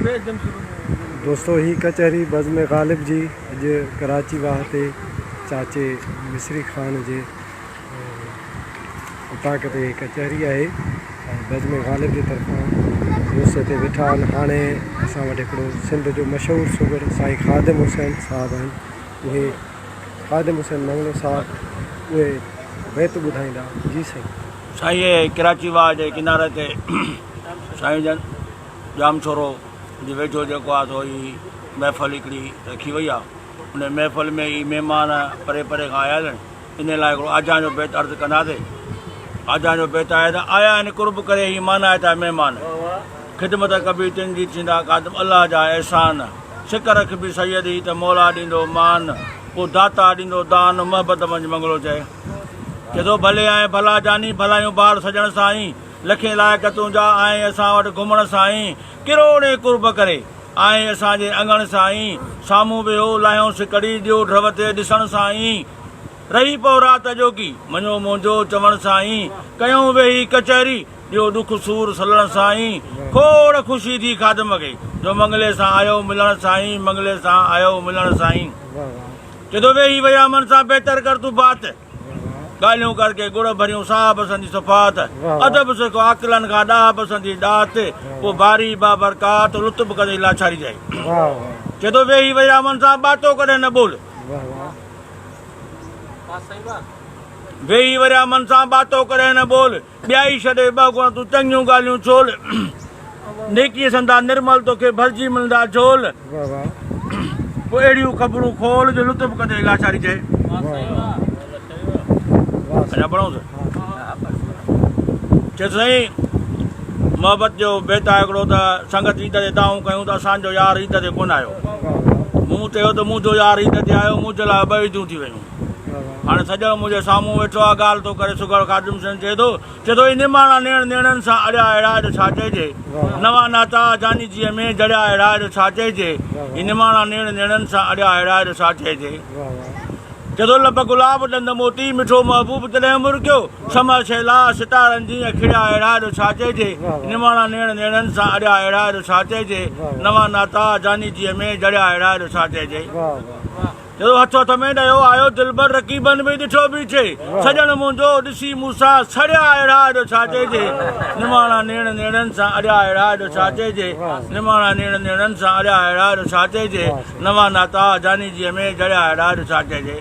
دوستو هي ڪچهري بزم غالب جي اڄ ڪراچي واهه تي چاچي مصري خان جي اوطاق تي هي ڪچهري آهي ۽ بزم غالب جي طرفان دوست هتي ويٺا آهن هاڻي اسان وٽ هڪڙو سنڌ جو مشهور سگهڙ سائين خادم حسين صاحب آهن اهي خادم حسين مڱڻو صاحب اهي بيت ٻڌائيندا جي سائين. سائين هي ڪراچي واهه جي ڪناري تي سائين جن ڄامشورو جي ويجهو جيڪو آهي سو هي محفل هڪڙي رکي وئي آهي ان محفل ۾ هي مهمان پري پري کان آيل آهن ان لاء هڪڙو آجيان جو بيت عرض ڪنداسين آجيان جو بيت آهي ته آيا آهن قرب ڪري هي مانائتا مهمان خدمت ڪبي تن جي ٿيندا خادم الله جا احسان سڪ رکبي سيد هي ته مولا ڏيندو مان پوء داتا ڏيندو دان محبت منجهه منگلو چئي چئي ٿو ڀلي آئين ڀلا جاني ڀلايون بار سڄڻ سائين لکين لائق تنهنجا آئين اسان وٽ گهمڻ سائين ڪروڙين قرب ڪري آئين اسان جي اڱڻ سائين سامهون ويهو لاهيون سڪڙي ڏيو ڍرو تي ڏسڻ سائين رهي پئو رات اڄوڪي مڃو منهنجو چوڻ سائين ڪيون ويهي ڪچهري ڏيو ڏک سور سلڻ سائين کوڙ خوشي ٿي خادم کي جو منگلي سان آيو ملڻ سائين منگلي سان آيو ملڻ سائين چئي ٿو ويهي ويامن سان بهتر ڪر تون بات ڳالهيون ڪر ڪي ڳڙ ڀريون ساهه پسندي صفات ادب سک عاقلن کان ڏاهه پسندي ڏات پوء باري بابرڪات لطف ڪندي لاڇاري جائي چئي ٿو ويهي ويامن سان ٻاتو ڪڏهن نه ٻول ويهي وريامن سان ٻاتو ڪڏهن نه ٻول ٻيائي ڇڏي ٻه گڻ تون چڱيون ڳالهيون ڇول نيڪيء سندا نرمل توکي ڀرجي ملندا جهول پوء اهڙيون خبرون کول جو لطف ڪندي لاشاري چئي اڃا پڙهون چي سائين محبت جو بيت آهي هڪڙو ته سنگت عيد تي دانهون ڪيون ته اسان جو يار عيد تي ڪونه آيو مون چيو ته منهنجو يار عيد تي آيو منهنجي لاء ٻه عيدون ٿي ويون هاڻي سڄڻ منهنجي سامهون ويٺو آ، ڳالهه ٿو ڪري سگهڙ خادم حسين چئي ٿو، چئي ٿو اي نماڻا نيڻ نيڻن سان اڙيا اهڙا جو ڇا چئجي، نوان ناتا جاني جيء ۾ جڙيا اهڙا جو ڇا چئجي، اي نماڻا نيڻ نيڻن سان اڙيا اهڙا جو ڇا چئجي. چئي ٿو لب گلاب ڏند موتي مٺو محبوب تڏهن مرڪيو، شمع شيلا ستارن جيئن کڙيا اهڙا جو ڇا چئجي، نماڻا نيڻ نيڻن سان اڙيا اهڙا جو ڇا چئجي، نوان ناتا جاني جيء ۾ جڙيا اهڙا جو ڇا چئجي. جڏو هٿ هٿ ۾ ڏيو آيو دلبر رقيبن به ڏٺو بيٺي سڄڻ منهنجو ڏسي مون سان سڙيا اهڙا جو ڇا چئجي نماڻا نيڻ نيڻن سان اڙيا اهڙا جو ڇا چئجي نماڻا نيڻ نيڻن سان اڙيا اهڙا جو ڇا چئجي نوان ناتا جاني جيء ۾ جڙيا اهڙا جو ڇا چئجي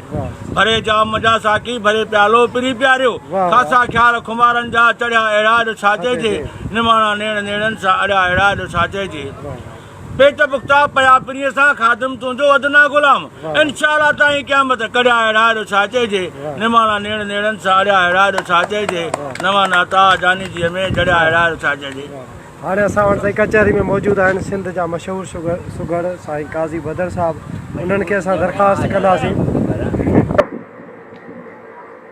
ڀري جام جا ساقي ڀري پيالو پري پياريو خاصا خيال خمارن جا چڙهيا اهڙا جو ڇا چئجي نماڻا نيڻ نيڻن سان اڙيا اهڙا جو ڇا چئجي. پيٽ پختا پيا پرينء سان خادم تنهنجو ادنيٰ غلام انشاء الله تائين قيامت ڪڙيا اهڙا جو ڇا چئجي نماڻا نيڻ نيڻن سان اڙيا اهڙا جو ڇا چئجي نوان ناتا جاني جيء ۾ جڙيا اهڙا جو ڇا چئجي. هاڻي اسان وٽ سائين ڪچهري ۾ موجود آهن سنڌ جا مشهور سگهڙ سائين قاضي بدر صاحب انهن کي اسان درخواست ڪنداسين.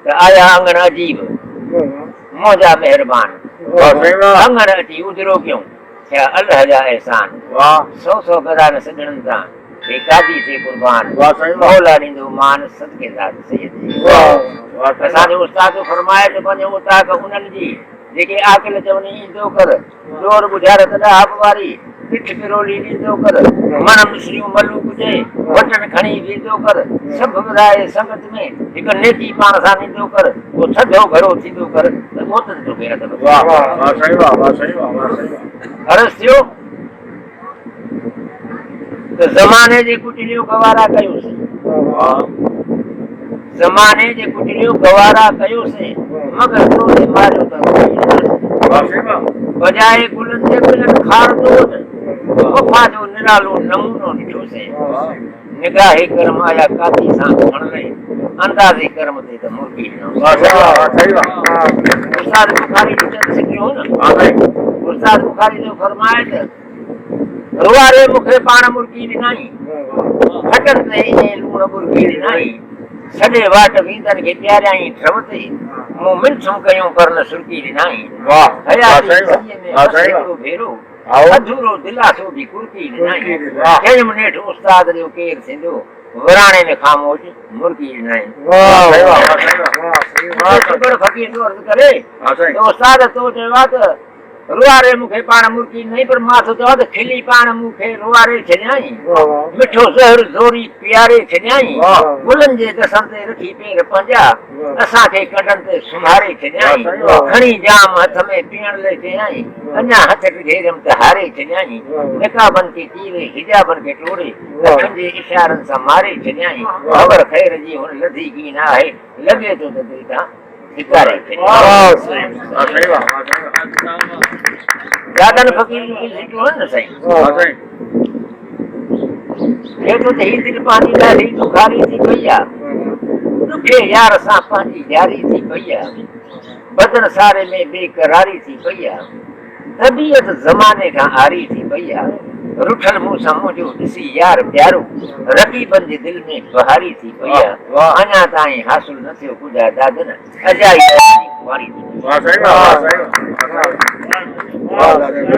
ته آيا اڱڻ عجيب منهنجا مهربان اڱڻ اچي اجرو ڪيون. ٿيا الله جا احسان سو سو گدا نه سڄڻن تان هي قاضي ٿئي قربان مولا ڏيندو مان صدقي ذات سيد جي اسان جو استاد ٿو فرمائي ته پنهنجو اوطاق انهن جي جيڪي عاقل چون ايندو ڪر ڏور ٻجهارت ڏاهپ واري پٺ پرولي ڏيندو ڪر مڻ مصريون ملوڪ جي وٽن کڻي ويندو ڪر سڀ ورهائي سنگت ۾ هڪ نيڪي پاڻ سان نيندو ڪر، پوء ٿڌو گهڙو ٿيندو ڪر ته موتن توکي ادب ٿيندو. عرض ٿيو ته زماني جي ڪٽليون گوارا ڪيوسين، زماني جي ڪٽليون گوارا ڪيوسين، مگر ڪروڌي ماريو ته روئي ڏناسين. بجاء گلن جي ملن خار جو وفا جو نرالو نمونو ڏٺوسين. نگاهه ڪرم آيا ڪاتي سان کڻ لئي اندازي ڪرم تي ته مرڪي ڏنو استاد بخاري جو چند سکيو هو نه استاد بخاري جو فرمائي ته رواري مون کي پاڻ مرڪي ڏنائين کٽن تي ائين لوڻ ٻرڪي ڏنائين سڄي واٽ ويندن کي پياريائين ڍرو تي مون منٿون ڪيون پر نه سرڪي ڏنائين حياتي سڄي ۾ بس هڪڙو ڀيرو اڌورو دلاسو به ڪرڪي ڏنائين. چيم نيٺ استاد جو ڪير ٿيندو؟ وراڻي ۾ خاموش مرڪي ڏنائين. سگهڙ فقير ٿو عرض ڪري ته استاد تو چيو آهي ته روئاري مون کي پاڻ مرڪي ڏنائين، پر مان ٿو چوان ته کلي پاڻ مون کي روئاري ڇڏيائين، مٺو زهر زوري پياري ڇڏيائين، گلن جي گسن تي رکي پير پنهنجا، اسان کي ڪنڊن تي سمهاري ڇڏيائين، کڻي جام هٿ ۾ پيئڻ لئه چيائين، اڃا هٿ ڊگهيريم ته هاري ڇڏيائين، نقابن کي چيري، حجابن کي ٽوڙي، اکين جي اشارن سان ماري ڇڏيائين، خبر خير جي هن لڌي ڪين آهي، لڳي ٿو ته دل تان ڌڪاري ڇڏيائين. دادن فقير جون ڪجهه سٽون آهن نه سائين. چئي ٿو ته هي دل پنهنجي ڏاڍي ڏکاري ٿي پئي آ، ڏکي يار سان پنهنجي ياري ٿي پئي آ، بدن ساري ۾ بي قراري ٿي پئي آ، طبيعت زماني کان عاري ٿي پئي آ، رٺل مون سان منهنجو ڏسي يار پيارو، رقيبن جي دل ۾ بهاري ٿي پئي آ، اڃا تائين حاصل نه ٿيو ڪجهه آ دادن، اجائي پنهنجي خواري ٿي پئي آ.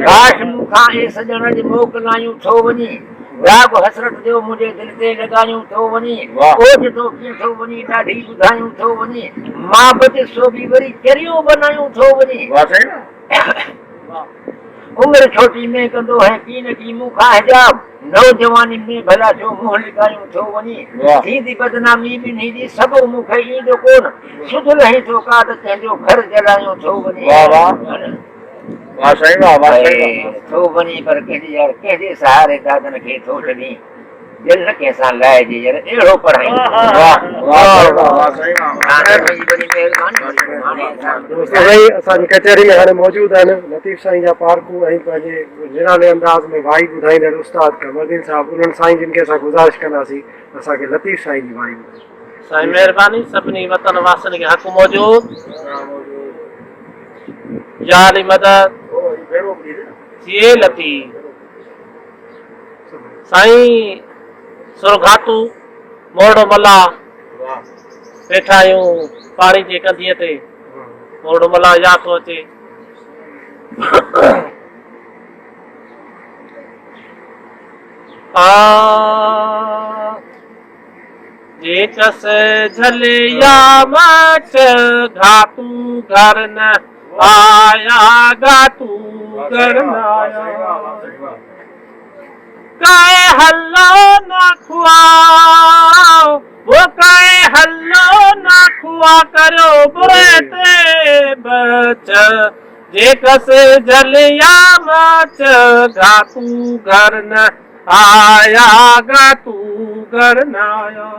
ڪاش مون کان اي سڄڻ اڄ موڪلايون ٿو وڃين، داغ حسرت جو منهنجي دل تي لڳايون ٿو وڃين، اوچتو ڪيئن ٿو وڃين ڏاڍي ٻڌايون ٿو وڃين، محبت سوڀي وري چريو بنايون ٿو وڃين. عمر ڇوٽي ۾ ڪندو هين ڪي نه ڪي مون کان حجاب، نوجواني ۾ ڀلا ڇو منهن لڪايون ٿو وڃين، ٿيندي بدنامي ٻنهي جي سبب مون کي ايندو ڪونه، سڌ لهين ٿو ڪا ته ڪنهن جو گهر جلايون ٿو وڃين. ٿو وڃين پر ڪنهن جي يار ڪنهن جي سهاري دادن کي ٿو ڇڏين. دل نه ڪنهن سان لائجي ير اهڙو پڙهائين دوستو سائين اسان جي ڪچهري ۾ هاڻي موجود آهن لطيف سائين جا پارکو ۽ پنهنجي نرالي انداز ۾ وائي ٻڌائيندڙ استاد قمردين صاحب انهن سائين جن کي اسان گذارش ڪنداسين اسان کي لطيف سائين جي وائي ٻڌائين. سائين مهرباني سڀني وطن واسين کي حق موجود يا علي مدد جيئي لطيف. سائين سرگهاتو مورڙو ملاح ويٺا آهيون پاڙي جي ڪنڌيء تي مورڙو ملاح ياد ٿو اچي. آ جي چس جهليا مڇ گهاتو گهر نه آيا گهاتو گهر نه آيا. ڪائي هلو نه کئا او ڪائي هلو نه کئا ڪريو بري تي بچ جي ڪس جهليا مچ گهاتو گهر نه آيا گهاتو گهر نه آيا.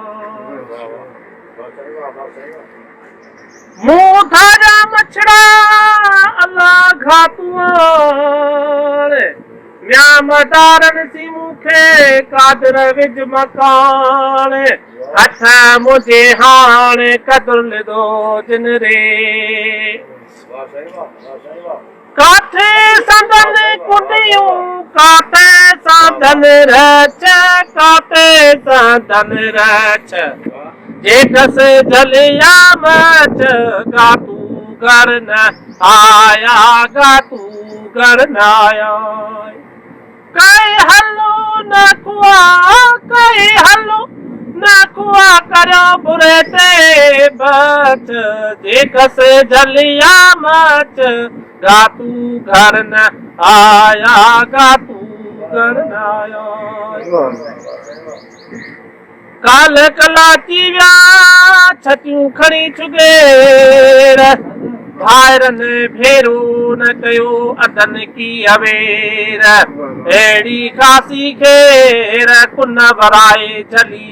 مون ڌاريا مڇڙا الله گهاتو آڻ. ميان مدارن سين مون کي قادر وجهه مڪاڻ. هٿ منهنجي هاڻ قدر لڌو جن ري. ڪاٿي سندن ڪنڊيون ڪاتي سندن رڇ ڪاتي سندن رڇ. جي ڪس جهليا مڇ گاتو گهر نه آيا گاتو گهر نه آيا. ڪائي هلو نه ڪئا ڪائي هلو نه ڪئا ڪريو بري تي بچ جي ڪس جهليا مڇ گاتو گهر نه آيا گاتو گهر نه آيا. ڪالهه ڪلاچي ويا ڇتيون کڻي ڇگير ڀائرن ڀيرو نه ڪيو ادن ڪي اوير اهڙي خاصي خير ڪن ورائي جهلي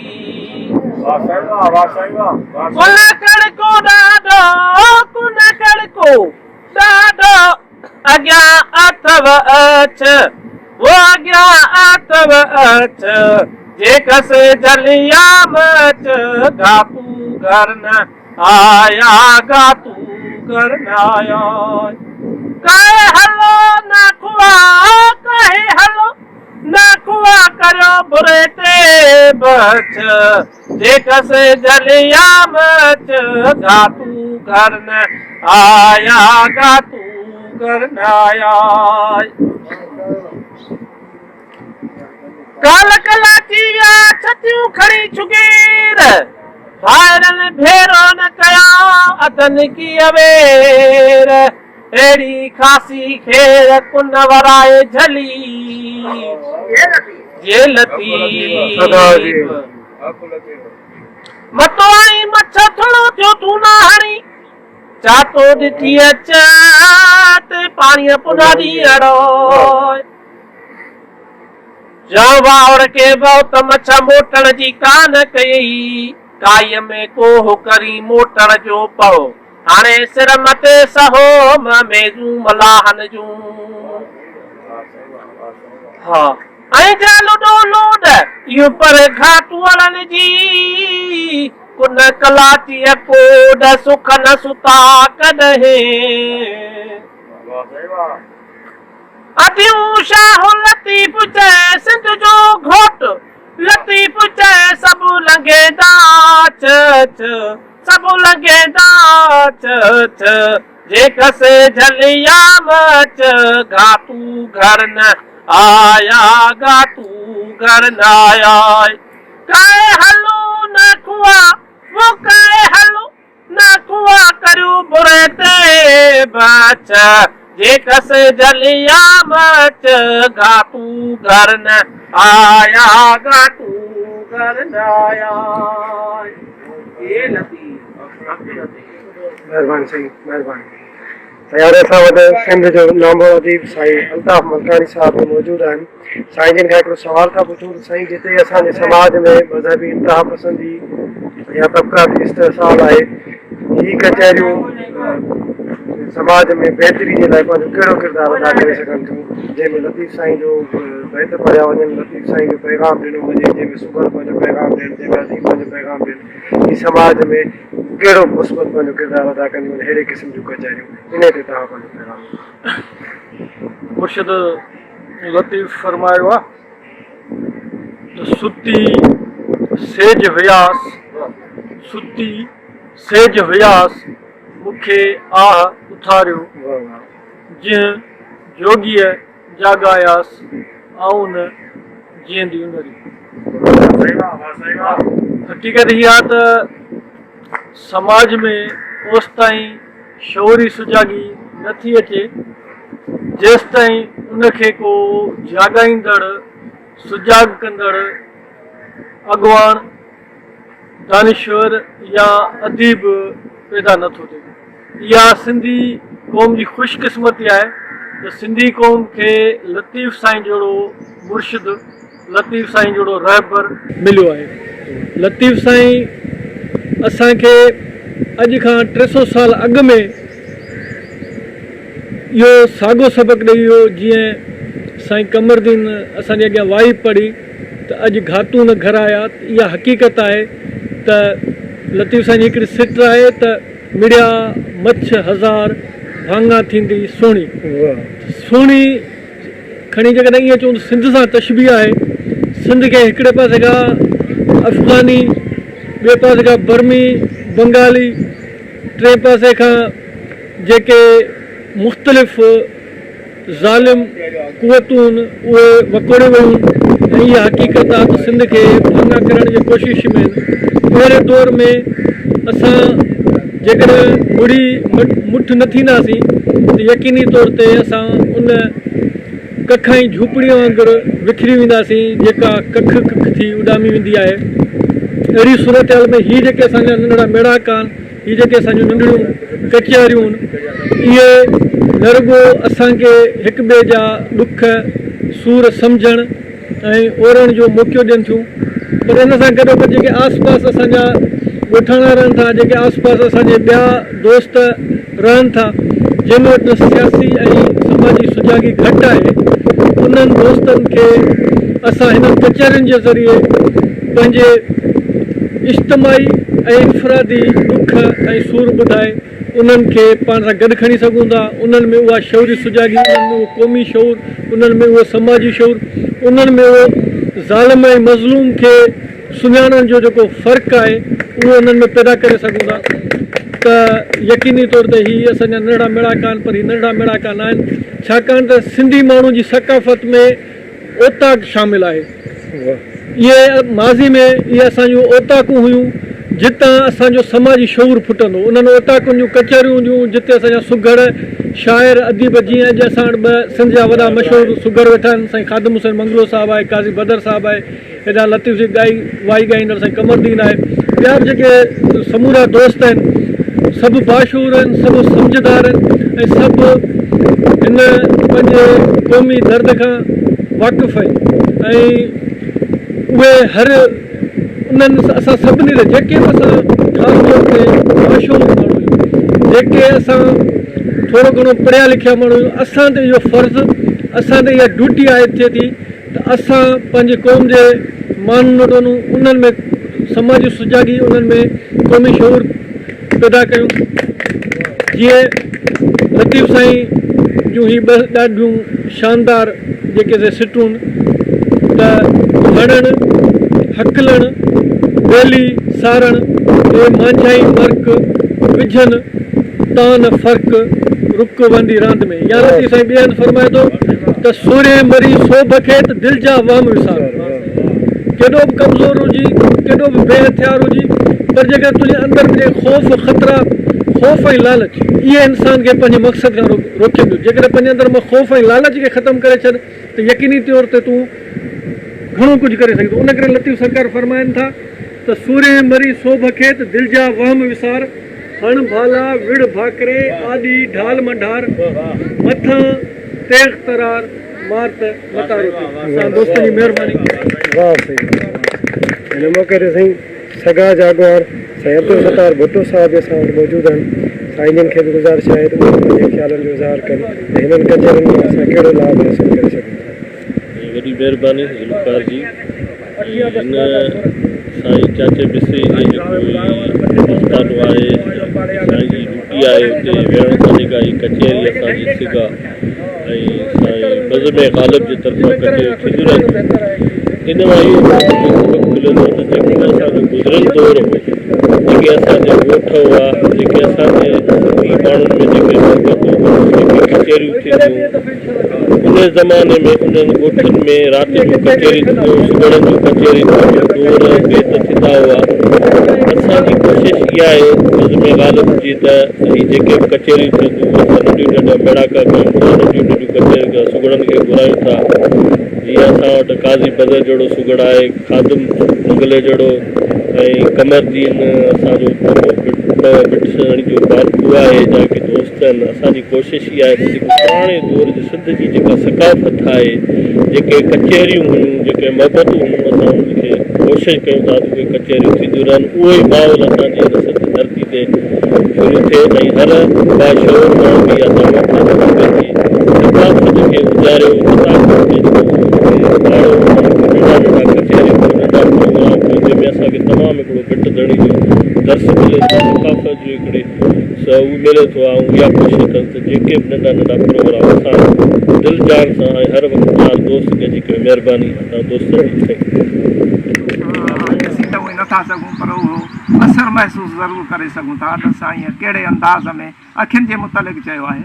ڪن ڪڙڪو ڏاڍو ڪن ڪڙڪو ڏاڍو اڳيان اٿو اڇ، او اڳيان اٿو اڇ، جي ڪس جهليا مچ، گهاتو گهر نه آيا، گهاتو گهر نه آيا. ڪاهي هلو نه کئا، ڪاهي هلو نه کئا، ڪريو بري تي بچ، جي ڪس جهليا مچ، گهاتو گهر نه آيا، گهاتو گهر نه آيا. ڪالهه ڪلاچي ويا ڇتيون کڻي ڇگير، ڀائرن ڀيرو نه ڪيا اڌن ڪي اوير. اهڙي خاصي خير ڪن ورائي جهلي جي لطيف. متو آئين مڇ ٿڙو ٿيو تون نه هڻي چاتو ڏٺي اچ تي پاڻيء پڄا ڏينهڙو. چيو واهڙ کي وئو ته مڇ موٽڻ جي ڪانه ڪيئي. ڪائيء ۾ ڪوهه ڪرين موٽڻ جو پئو. هاڻي سر مٿي سهو م ميزون ملاحن جون. ها ۽ جا لڏو لوڏ اهو پر گهاتوئڙن جي. ڪن ڪلاچيء ڪوڏ سک نه ستا ڪڏهين. اديون شاهه لطيف چئي سنڌ جو گهوٽ، لطيف چئي سڀ لنگهيندا ڇ ڇ، سڀ لنگهيندا ڇ ڇ، جي کسي جهليا مچ، گهاتو گهر نه آيا، گهاتو گهر نه آيا. ڪائي هلو نه کئا، وو ڪائي هلو. نه ڪوئا ڪريو بري تي بچ، جي ڪس جليا مچ، گهاتو گهر نه آيا، گهاتو گهر نه آيا. اي لطيف، حق لطيف. مهرباني سائين مهرباني. سائين هاڻي اسان وٽ سنڌ جو نامور اديب سائين الطاف ملڪاڻي صاحب به موجود آهن سائين جن کان هڪڙو سوال ٿا پڇون ته سائين جتي اسان جي سماج ۾ مذهبي انتها پسندي يا طبقاتي استحصال آهي هي ڪچهريون سماج ۾ بهتري جي لاء پنهنجو ڪهڙو ڪردار ادا ڪري سگهن ٿيون جنهن ۾ لطيف سائين جو بيت پڙهيا وڃن لطيف سائين جو پيغام ڏنو وڃي جنهن ۾ سگهڙ پنهنجو پيغام ڏين جنهن ۾ اديب پنهنجو پيغام ڏين هي سماج ۾ ڪهڙو مثبت پنهنجو ڪردار ادا ڪنديون آهن اهڙي قسم جون ڪچهريون انهي تي توهان پنهنجو پيغام ڏيو. مرشد لطيف فرمايو آ ته ستي سيج هياس ستي سيج هياس مون کي آهه اٿاريو جنهن جوڳيء جاڳاياس آئون نه جيئندي ان ري. حقيقت هي آ ته سماج ۾ اوستائين شعوري سجاڳي نه ٿي اچي جيستائين ان کي ڪو جاڳائيندڙ سجاڳ ڪندڙ اڳواڻ، دانشور يا اديب پيدا نه ٿو ٿئي. اها سنڌي قوم جي خوش قسمتي آهي ته سنڌي قوم کي لطيف سائين جهڙو مرشد، لطيف سائين جهڙو رهبر، مليو آهي. لطيف سائين اسان کي اڄ کان 300 سال اڳ ۾ اهو ساڳو سبق ڏئي ويو جيئن سائين قمرالدين اسان جي اڳيان وائي پڙهي ته اڄ گهاتون نه گهر آيا ته اها حقيقت آهي ته لطيف سائين جي هڪڙي سٽ آهي ته مڙيا مڇ هزار ڀاڱا ٿيندي سهڻي سهڻي کڻي جيڪڏهن ائين چئون ته سنڌ سان تشبيهه آهي سنڌ کي هڪڙي پاسي کان افغاني ٻئي پاسي کان برمي بنگالي ٽئين پاسي کان جيڪي مختلف ظالم قوتون اهي وڪوڙي ويون ۽ اها حقيقت آهي ته سنڌ کي ڀاڱا ڪرڻ جي ڪوشش ۾ اهڙي دور ۾ اسان جيڪڏهن مڙي مٺ نه ٿينداسين ته يقيني طور تي اسان ان ڪک ۽ جهوپڙيء وانگر وکري وينداسين جيڪا ڪک ڪک ٿي اڏامي ويندي آهي. اهڙي صورتحال ۾ هي جيڪي اسان جا ننڍڙا ميڙاڪا آهن، هي جيڪي اسان جون ننڍڙيون ڪچهريون آهن، اهي نه رڳو اسان کي هڪ ٻئي جا ڏک سور سمجهڻ ۽ اورڻ جو موقعو ڏين ٿيون پر ان سان گڏوگڏ جيڪي آس پاس اسان جا ڳوٺاڻا رهن ٿا، جيڪي آس پاس اسان جي ٻيا دوست رهن ٿا، جن وٽ سياسي ۽ سماجي سجاڳي گهٽ آهي، انهن دوستن کي اسان هنن ڪچهرين جي ذريعي پنهنجي اجتماعي ۽ انفرادي ڏک ۽ سور ٻڌائي انهن کي پاڻ سان گڏ کڻي سگهون ٿا، انهن ۾ اها شعوري سجاڳي، انهن ۾ اهو قومي شعور، انهن ۾ اهو سماجي شعور، انهن ۾ اهو ظالم ۽ مظلوم کي سڃاڻڻ جو جيڪو فرق آهي اهو انهن ۾ پيدا ڪري سگهون ٿا ته يقيني طور تي هي اسان جا ننڍڙا ميڙاڪا آهن پر هي ننڍڙا ميڙاڪا ناهن ڇاڪاڻ ته سنڌي ماڻهو جي ثقافت ۾ اوطاق شامل آهي. اهي ماضي ۾ اهي اسان جون اوطاقون هيون جتان اسان جو سماجي شعور ڦٽندو. انهن اوطاقن جون ڪچهريون هونديون هيون جتي اسان جا سگهڙ، شاعر، اديب جيئن اڄ اسان وٽ ٻه سنڌ جا وڏا مشهور سگهڙ ويٺا آهن سائين خادم حسين منگلو صاحب آهي، قاضي بدر صاحب آهي، هيڏانهن لطيف جي ڳائي وائي ڳائيندڙ سائين قمر الدين آهي. ٻيا به جيڪي سمورا دوست آهن سڀ باشعور آهن، سڀ سمجهدار آهن ۽ سڀ هن پنهنجي قومي درد کان واقف آهن ۽ اهي هر انهن اسان سڀني لاء جيڪي به اسان خاص طور تي باشعور ماڻهو آهيون جيڪي اسان ٿورو گهڻو پڙهيا لکيا ماڻهو آهيون اسان تي اهو فرض اسان تي اها ڊيوٽي عائد ٿئي ٿي ته اسان پنهنجي قوم جي ماڻهن وٽ وڃون انهن ۾ سماجي سجاڳي انهن ۾ قومي شعور پيدا ڪيون جيئن لطيف سائين جون هي ٻه ڏاڍيون شاندار جيڪي سي سٽون ته هڻڻ، هڪلڻ، ٻيلي سارڻ، اي مانجهائي مرڪ، وجهن تان فرق، رڪ وندي راند ۾. يا لطيف سائين ٻئي هنڌ فرمائي ٿو ته سورهيه مري سوڀ کي ته دل جا وهم وسار. ڪيڏو به ڪمزور هجي، ڪيڏو به بي هٿيار هجي، پر جيڪڏهن تنهنجي اندر ۾ جيڪي خوف، خطرا، خوف ۽ لالچ، اهي انسان کي پنهنجي مقصد کان روڪين ٿيون. جيڪڏهن پنهنجي اندر مان خوف ۽ لالچ کي ختم ڪري ڇڏ ته يقيني طور تي تون گهڻو ڪجهه ڪري سگهين ٿو. ان ڪري لطيف سرڪار فرمائن ٿا ته سورهيه مري سوڀ کي ته دل جا وهم وسار، هڻ ڀالا، وڙهه ڀاڪري، آڏي ڍال منڍار، مٿان تيغ ترار، مار ته متارو ٿي. اسان دوستن جي مهرباني. واهه سائين واهه هن موقعي تي سائين سگا جا اڳواڻ سائين عبدالستار ڀٽو صاحب به اسان وٽ موجود آهن سائين جن کي به گذارش آهي ته اهي به پنهنجي خيالن جو اظهار ڪن ته هنن ڪچهرين مان اسان ڪهڙو لاڀ حاصل ڪري سگهون ٿا. وڏي مهرباني ذوالفقار جي ۽ هن سائين چاچي مصري جي جيڪو هي آستانو آهي سائين جي ڊيوٽي آهي اتي ويهڻ سان جيڪا هي ڪچهري اسان جي سگا ۽ سائين بزم غالب جي طرفان ڪچهريون ٿينديون رهن ٿيون ان مان اهو سبق ملندو ته جيڪو اسان جو گذريل دور هو جيڪي اسان جا ڳوٺ هئا جيڪي اسان جي سنڌي ماڻهن ۾ جيڪي محبتون هيون جيڪي ڪچهريون ٿينديون انهي زماني ۾ انهن ڳوٺن ۾ رات جون ڪچهريون ٿينديون هيون، سگهڙن جون ڪچهريون ٿينديون هيون، ڏور بيت ٿيندا هئا. اسان جي ڪوشش اها آهي بزم غالب جي ته هي جيڪي به ڪچهريون ٿين ٿيون اسان ننڍيون ننڍيون ميڙاڪا ڪيون ٿا، ننڍيون ننڍيون ڪچهريون ڪيون سگهڙن کي گهرايون ٿا. جيئن اسان وٽ قاضي بدر جهڙو سگهڙ آهي، خادم منگلي جهڙو ۽ قمر الدين اسان جو ڀٽ جو پارکو آهي جا ڪي دوست آهن. اسان جي ڪوشش اها آهي ته جيڪو پراڻي دور جي سنڌ جي جيڪا ثقافت آهي، جيڪي ڪچهريون هيون، جيڪي محبتون هيون اسان انهن کي ڪوشش ڪيون ٿا ته اهي ڪچهريون ٿينديون رهن اهو ئي ماحول اسان جي هن سنڌ ڌرتي تي شروع ٿئي ۽ هر باشعور ماڻهو کي اها دعوت آهي ته پنهنجي ثقافت کي اجاريو ثقافت کي جيڪو سو ان کي پاڙو ۽ ننڍا ننڍا ڪچهريون ڪيو ننڍا پروگرام ڪيو جنهن ۾ اسان کي تمام هڪڙو ڀٽ ڌڻي جو درس ملي ٿو ثقافت جو هڪڙي سو اهو ملي ٿو آئون اها ڪوشش ڪندس ته جيڪي به ننڍا ننڍا پروگرام اسان دل جان سان ۽ هر وقت يار دوست گڏجي ڪيو مهرباني اسان دوستن جي سائين. ڏسي ته اهي نٿا سگهون پر اهو اثر محسوس ضرور ڪري سگهون ٿا ته سائينء ڪهڙي انداز ۾ اکين جي متعلق چيو آهي.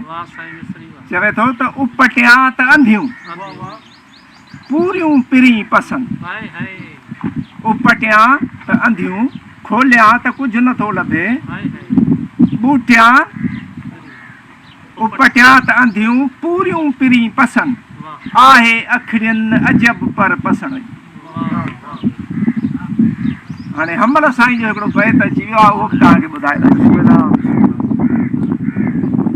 چوي ٿو ته اپٽيان ته انڌيون، پوريون پرين پسن. اپٽيان ته انڌيون، کوليان ته ڪجهه نه ٿو لڀي. ٻوٽيان، اپٽيان ته انڌيون، پوريون پرين پسن. آهي اکڙين عجب پر پسڻ جي. هاڻي حمل سائين جو هڪڙو بيت اچي ويو آهي اهو به توهان کي ٻڌائي ٿا ڇڏيان.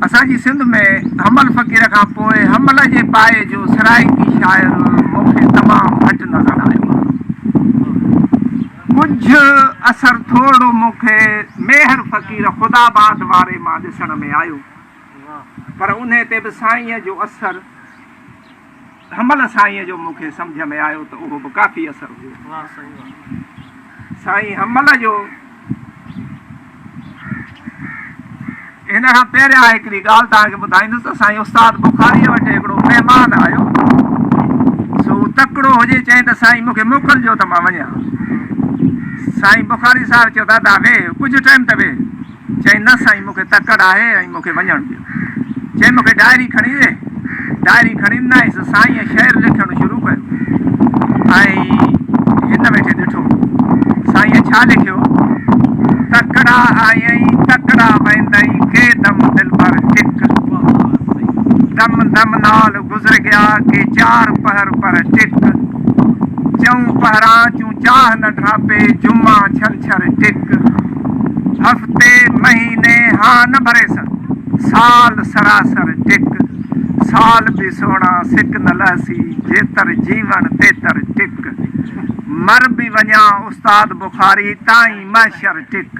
اسان جي سنڌ ۾ حمل فقير کان پوء حمل جي پائي جو سرائيڪي شاعر مون کي تمام گهٽ نظر آيو آهي. ڪجهه اثر ٿورڙو مون کي ميهر فقير خدا آباد واري مان ڏسڻ ۾ آيو پر انهي تي به سائينء جو اثر حمل سائينء جو مون کي سمجهه ۾ آيو ته اهو به ڪافي اثر هيو. سائين حمل جو هن کان پهريان هڪڙي ڳالهه توهان کي ٻڌائيندس ته سائين استاد بخاريء وٽ هڪڙو مهمان آيو سو تڪڙو هجي چيائين ته سائين مون کي موڪل ڏيو ته مان وڃان. سائين بخاري صاحب چيو ته ادا ويهه ڪجهه ٽائيم ته ويهه. چيائين، نه سائين مون کي تڪڙ آهي ۽ مون کي وڃڻ ڏيو. چيائين، مون کي ڊائري کڻي ڏي. ڊائري کڻي ڏنائينس. سائينء شعر لکڻ شروع ڪيو ۽ هن ويٺي ڏٺو. سائينء ڇا لکيو؟ تڪڙا آئين تڪڙا ويندئين ڪي دم دلبر ٽڪ. دم دم نال گذر گيا ڪي چار پهر پر ٽڪ. چئون پهران چون چاهه نه ڍاپي جمعا ڇنڇر ٽڪ. هفتي مهيني هان نه ڀريسن سال سراسر ٽڪ. سال به سهڻا سڪ نه لهسي جيتر جيوڻ تيتر ٽڪ. مر به وڃان استاد بخاري تائين محشر ٽڪ.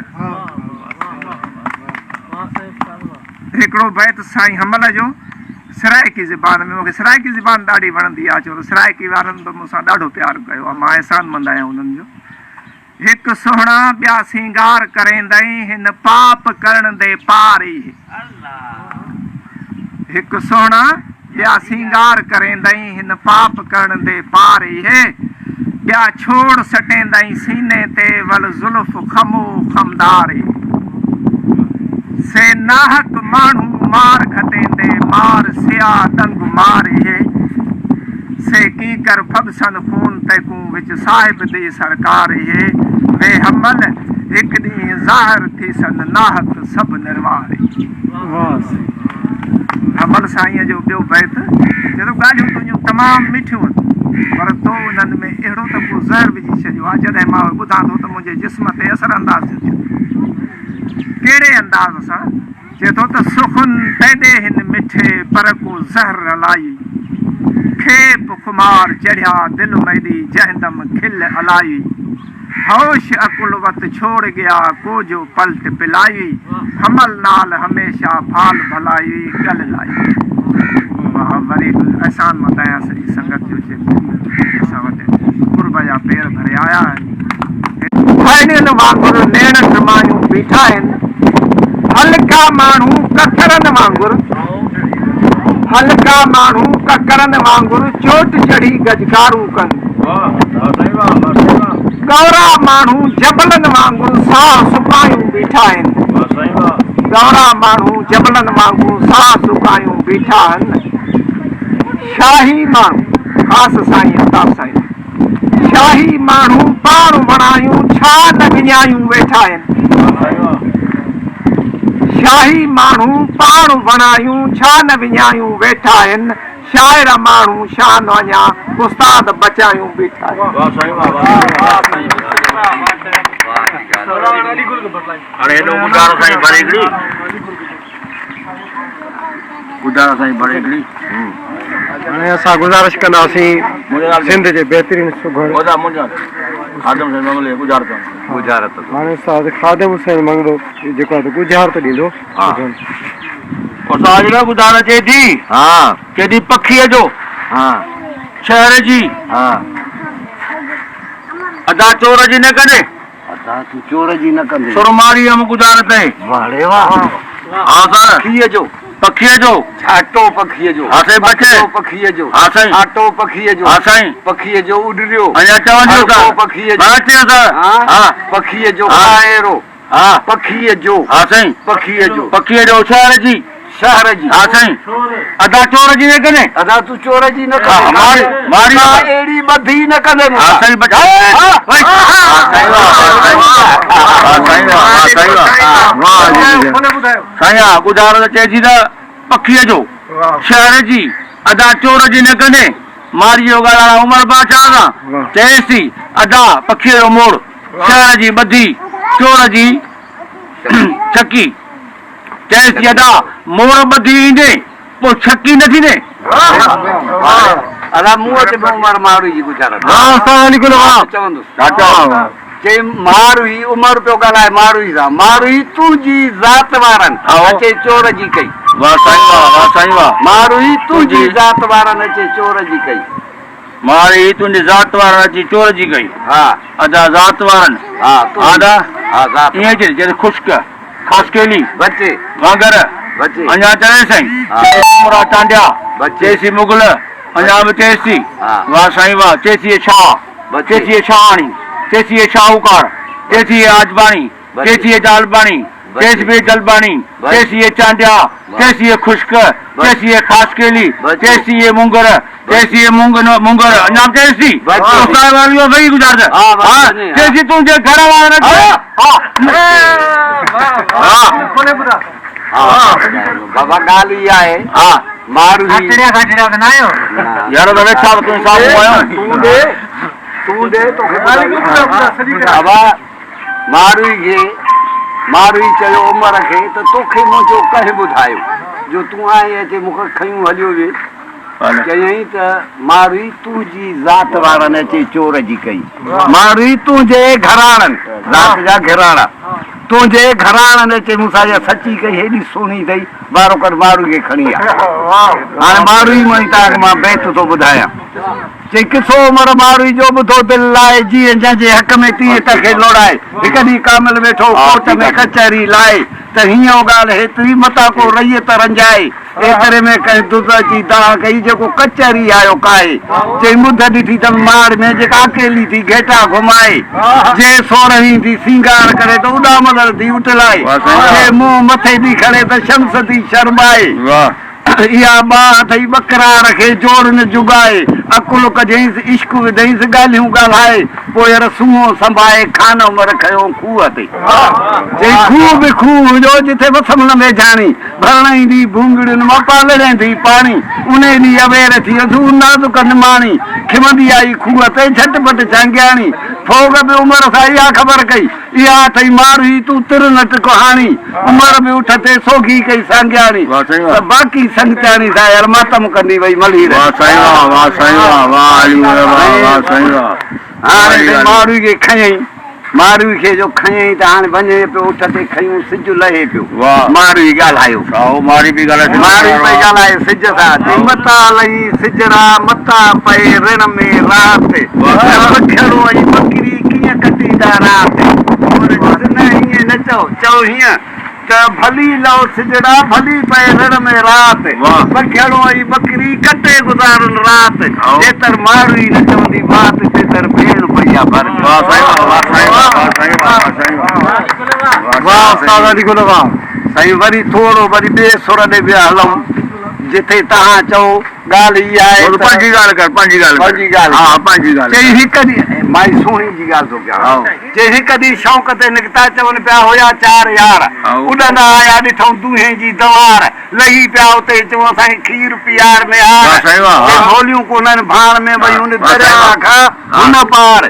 هڪڙو بيت سائين حمل جو سرائيڪي زبان ۾ مونکي سرائيڪي زبان ڏاڍي وڻندي آ ڇو ته سرائيڪي وارن به مون سان ڏاڍو پيار ڪيو آ مان احسان مند آهيان انهن جو. هڪ سهڻا ٻيا سينگار ڪريندئين هن پاپ ڪرڻ the پار ايهي. هڪ سهڻا ٻيا سينگار ڪريندئين هن پاپ ڪرڻ the پار ايهي. ٻيا ڇوڙ سٽيندئين سيني تي ول زلف خم و خمدار ايهي. سي ناحق ماڻهو مار گهتيندي مار سيا ڏنگ مار ايهي. سي ڪينڪر ڦٻسن خون تيڪون وچ صاحب the سرڪار اهي وي حمل هڪ ڏينهن ظاهر ٿيسن ناحق سڀ نروار اهي. حمل سائينء جو ٻيو بيت چئي ٿو ڳالهيون تنهنجون تمام مٺيون آهن پر تو انهن ۾ اهڙو ته ڪو زهر وجهي ڇڏيو آهي جڏهن مان اهي ٻڌان ٿو ته منهنجي جسم تي اثر انداز ٿيون ٿين. ڪهڙي انداز سان؟ چئي ٿو ته سخن تيڏي هن مٺي پر ڪو زهر رلائي، کيپ خمار چڙهيا دل ميڏي جنهن دم کل الائي، هوش عقل وت ڇوڙ ڳيا ڪو جو پلٽ پلائي، حمل نال هميشه ڀال ڀلائي ڳل لائي. مان وري به احسان مند آهيان سڄي سنگت جو جيڪو اسان وٽ قرب جا پير ڀري آيا آهن. ڦڻين وانگر نيڻ سمايون بيٺا آهن. هلڪا ماڻهو ڪڪرن وانگر هلڪا ماڻهو ڪڪرن وانگر چوٽ چڙهي گجگارون ڪن. ڳورا ماڻهو جبلن وانگر ساهه سڪايون بيٺا آهن. ڳورا ماڻهو جبلن وانگر ساهه سڪايون بيٺا آهن. شاهي ماڻهو خاص سائين الطاف سائين. شاهي ماڻهو پاڻ وڻايون ڇا نه وڃايون ويٺا آهن. شاهي ماڻهو پاڻ وڻايون ڇا نه وڃايون ويٺا آهن. شاعر ماڻهو شان اڃا استاد بچايون بيٺا آهن. هاڻي اسان گذارش ڪنداسين سنڌ جي بهترين سگهڙ هاڻي استاد خادم حسين منگلو جيڪو آهي ڳجهارت ڏيندو. استاد نه ڳجهارت اچي ٿي. چئي ٿي پکيء جو شهر جي ادا چور جي نه ڪندي. ادا تون چور جي نه ڪندين. سرماري هم گذارت هي. واه ڙي واه. ها سر. پکيء جو. پکيء جو. جهاٽو پکيء جو. ها سائين بچي. پکڙو پکيء جو. ها سائين. آٽو پکيء جو. ها سائين. پکيء جو اڏريو. اڃا چونديون سر. هلڪو پکيء جو. ها چيو سر. ها. ها. پکيء جو ها. ڪائرو. ها. پکيء جو. ها سائين. پکيء جو. پکيء جو شهر جي. شهر جي. ها سائين. ادا چور جي نه ڪندين. ادا تون چور جي نه ها ڪندين. ماري ماري. ڪا اهڙي ٻڌي نه ڪندين مون ها سان. سائين بچي. ها سائين واه ها سائين واه ها سائين واه. سائين ها ڳجهارت چئي ٿي ته پکيء جو شهر جي ادا چور جي نه ڪندين. ماري جو ڳالهائڻ عمر بادشاهه سان چئيس ٿي ادا پکيء جو موڙ شهر جي ٻڌي چور جي ڇڪي. چيس ٿي ادا موڙ ٻڌي ايندين پوء ڇڪي نه ٿيندين. ادا مون وٽ به عمر ماروئي جي ڳجهارت آهي. واهه استاد علي گل واهه. چوندس. چاچا. چي ماروئي عمر پيو ڳالهائي ماروئي سان ماروئي تنهنجي ذات وارن اچي چور جي ڪئي. واهه سائين واهه واهه سائين واهه. ماروئي تنهنجي ذات وارن اچي چور جي ڪئي. مارئي تنهنجي ذات وارن اچي چور جي ڪئي. ها. ادا ذات وارن. ها ها ادا. ها ذات. ائين چئي چئي خشڪ، خاصخيلي. بچي. وانگر. بچي. اڃا چوي سائين. ها. چئي سومرا چانڊيا. بچي. چئي سي مغل. اڃا به چئيس ٿي. ها. واه سائين واه. چئي سي شاهه. بچي. چئي سي شاهاڻي. چئي سي شاهوڪار. چئي سي آجباڻي. بچي. چئي سي جالباڻي. بچي. چئي سي جلباڻي. چيس اهي چانڊيا، چيس اهي خشڪ، چيس اهي خاصخيلي، چيس اهي مونگر، چيس اهي مونگر، اڃا به چيس ٿي، تو صاحب اهو صحيح گذار ها، چيس ٿي تنهنجي گهر وارن کي ها. بابا ڳالهه اها آهي ماروي يار ته ويٺا به تون سامهون آهيو. تون ڏي تون ڏي توکي بابا ماروي کي ماروي چيو عمر کي ته توکي منهنجو ڪنهن ٻڌايو جو تون آئين اچي مون کي کنيون هليو وين. چيائين ته ماروي تنهنجي ذات وارن اچي چور جي ڪئي. ماروي تنهنجي گهراڻن، ذات جا گهراڻا، تنهنجي گهراڻن اچي مون سان اها سچي ڪئي، هيڏي سهڻي اٿئي، وارو ڪر ماروي کي کڻي آ. هاڻي ماروي مان ئي توهان کي مان بيت ٿو ٻڌايان. چي قصو عمر ماروي جو ٻڌو دل لائي، جيئن جنهن جي حق ۾ تيئن تنهن کي لوڙائي. هڪ ڏينهن ڪامل ويٺو ڪوٽ ۾ ڪچهري لائي ته هينئن ڳالهه هيتري متان ڪو رعيت رنجائي. ايتري ۾ ڪنهن دز اچي دانهن ڪئي، جيڪو ڪچهري آيو ڪاهي. چئي مڌ ڏٺي ته ماڙ ۾ جيڪا اڪيلي ٿي گهيٽا گهمائي. جي سورهين ٿي سينگار ڪري ته اڏامندڙ ٿي اٽلائي. جي منهن مٿي ٿي کڻي ته شمس ٿي شرمائي. اها ٻانهه اٿئي ٻڪرار کي جوڙ نه جڳائي. عقل ڪجئينس عشق وڌئينس ڳالهيون ڳالهائي. پوئر سونهون سنڀائي خان عمر کنيو کوهه تي. چئي کوهه به کوهه هجو جٿي وسم نه ويجهاڻي. ڀرڻ ايندي ڀونگڙين مان پالڙين ٿي پاڻي، انهي ڏينهن اوير ٿي اڌو نازڪ نماڻي، کمندي آئي کوهه تي جهٽ پٽ جهانگياڻي، ڦوڳ به عمر سان اها خبر ڪئي، اها اٿئي ماروهي تون تر نه ٽڪ هاڻي، عمر به اٺ تي سوگهي ڪئي سانگياڻي، ته باقي سنگتياڻي سان يار ماتم ڪندي وئي ملهير. هاڻي سائين ماروي کي کنيائين. ماروي کي جو کنيائين ته هاڻي وڃي پيو اٺ تي کنيون سج لهي پيو. ماروي ڳالهايو. ماروي پئي ڳالهائي سج سان چي متان لهي سجڙا متان پئي رڻ ۾ رات پکيئڙو ۽ ٻڪري ڪيئن ڪٽيندا رات. نه ائين نه چئو چئو هيئن. ته ڀلي لهو سجڙا، ڀلي پئي رڻ ۾ رات، پکيئڙو ۽ ٻڪري ڪٽي گذارن رات، جيتر ماروئي نه چوندي وات، تيتر ڀيڻ پئي آ ڀر. واه استاد علي گل واه. سائين وري ٿورو وري ٻئي سر ڏي به هلون جتي توهان چئو. ڳالهه اها آهي ته. پنهنجي ڳالهه ڪر، پنهنجي ڳالهه ڪر. پنهنجي ڳالهه ها، پنهنجي ڳالهه ڪر. چئي هڪ ڏينهن، مائي سهڻي جي ڳالهه ٿو ڪيان. چئي هڪ ڏينهن شوق تي نڪتا، چون پيا هيا چار يار. اڏندا آيا ڏٺئون دونهين جي دوار. لهي پيا اتي چون اسان کي کير پيار ميهار. چئي ڀوليون ڪونهن ڀاڻ ۾ ويون درياء کان هن پار.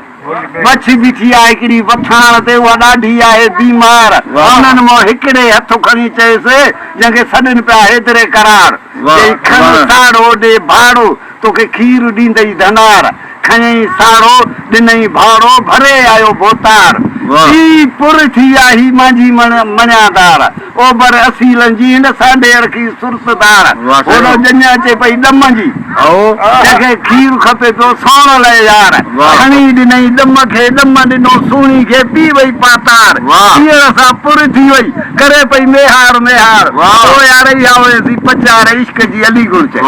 مڇي بيٺي آهي هڪڙي وٿاڻ تي، اها ڏاڍي آهي بيمار. انهن مان هڪڙي هٿ کڻي چيس، جنهن کي سڏين پيا حيدري قرار. چئي، کڻ ساڙهو ڏي ڀاڙو، توکي کير ڏيندئي ڌنار. کنيئي ساڙهو، ڏنئي ڀاڙو، ڀري آيو ڀوتار. ٻي پر ٿي آهي مانجهي مڻيادار. اوڀر اصيلن جي هن سانڍي رکي سرتدار. هوڏو ڄڃ اچي پئي ڏم جي. جنهن کي کير کپي پيو سوڻ لئه يار. کڻي ڏنئي ڏم کي، ڏم ڏنو سهڻي کي، پي وئي پاتار. پيئڻ سان پر ٿي وئي، ڪري پئي ميهار ميهار. او يار اها هئي پچار عشق جي علي گل چئي.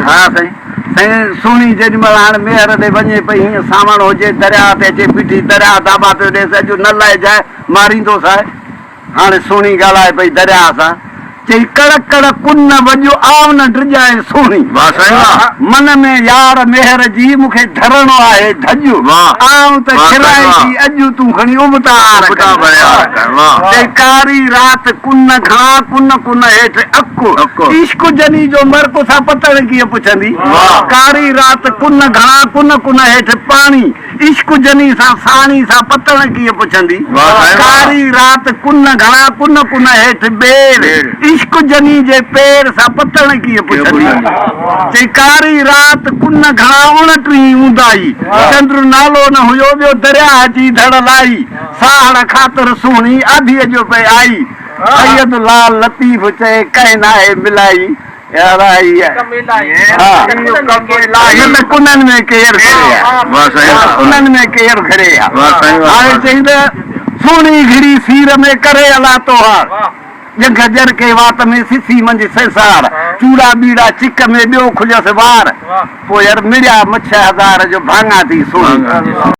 ها سائين. سائين سهڻي جيڏي مهل هاڻ ميهر ڏي وڃي پئي هيئن سانوڻ هجي درياء تي اچي بيٺي درياء داٻا پيو ڏيس اڄ نه لهجانء ماريندوسانء هاڻي سهڻي ڳالهائي پئي درياء سان چئي ڪڙڪ ڪڙڪ ڪن وڄ آئون نه ڊڄانء سهڻي من ۾ يار ميهر جي مون کي ڌرڻو آهي ڌڄ آئون ته گهرائين ٿي اڄ تون کڻي ابتا آر ڪر چئي ڪاري رات ڪن گهڻا ڪن ڪن هيٺ اڪ عشق جني جو مرڪ سان پتڻ ڪيئن پڇندي ڪاري رات ڪن گهڻا ڪن ڪن هيٺ پاڻي عشق جني سان ساڻي سان پتڻ ڪيئن پڇندي ڪاري رات ڪن گهڻا ڪن ڪن هيٺ ٻير عشق جني جي پير سان پتڻ ڪيئن پڇندي چئي ڪاري رات ڪن گهڻا اڻٽيهين اونداهي چنڊ نالو نه هيو ٻيو درياهه جي ڌڙ لائي ساهڙ خاطر سهڻي آڌيء جو پئي آئي سيد لال لطيف چئي ڪنهن ناهي ملائي يار آئي ها نه ته ڪنن ۾ ڪير گهڙي ها ڪنن ۾ ڪير گهڙي ها هاڻي چئي ته سهڻي گهڙي سير ۾ ڪري الا توهار ڄنگهه ڄرڪي وات ۾ سسي منجهه سيسار چوڙا ٻيڙا چڪ ۾ ٻيو کليس وار پوء ير مڙيا مڇ هزار جو ڀاڱا ٿي سهڻي.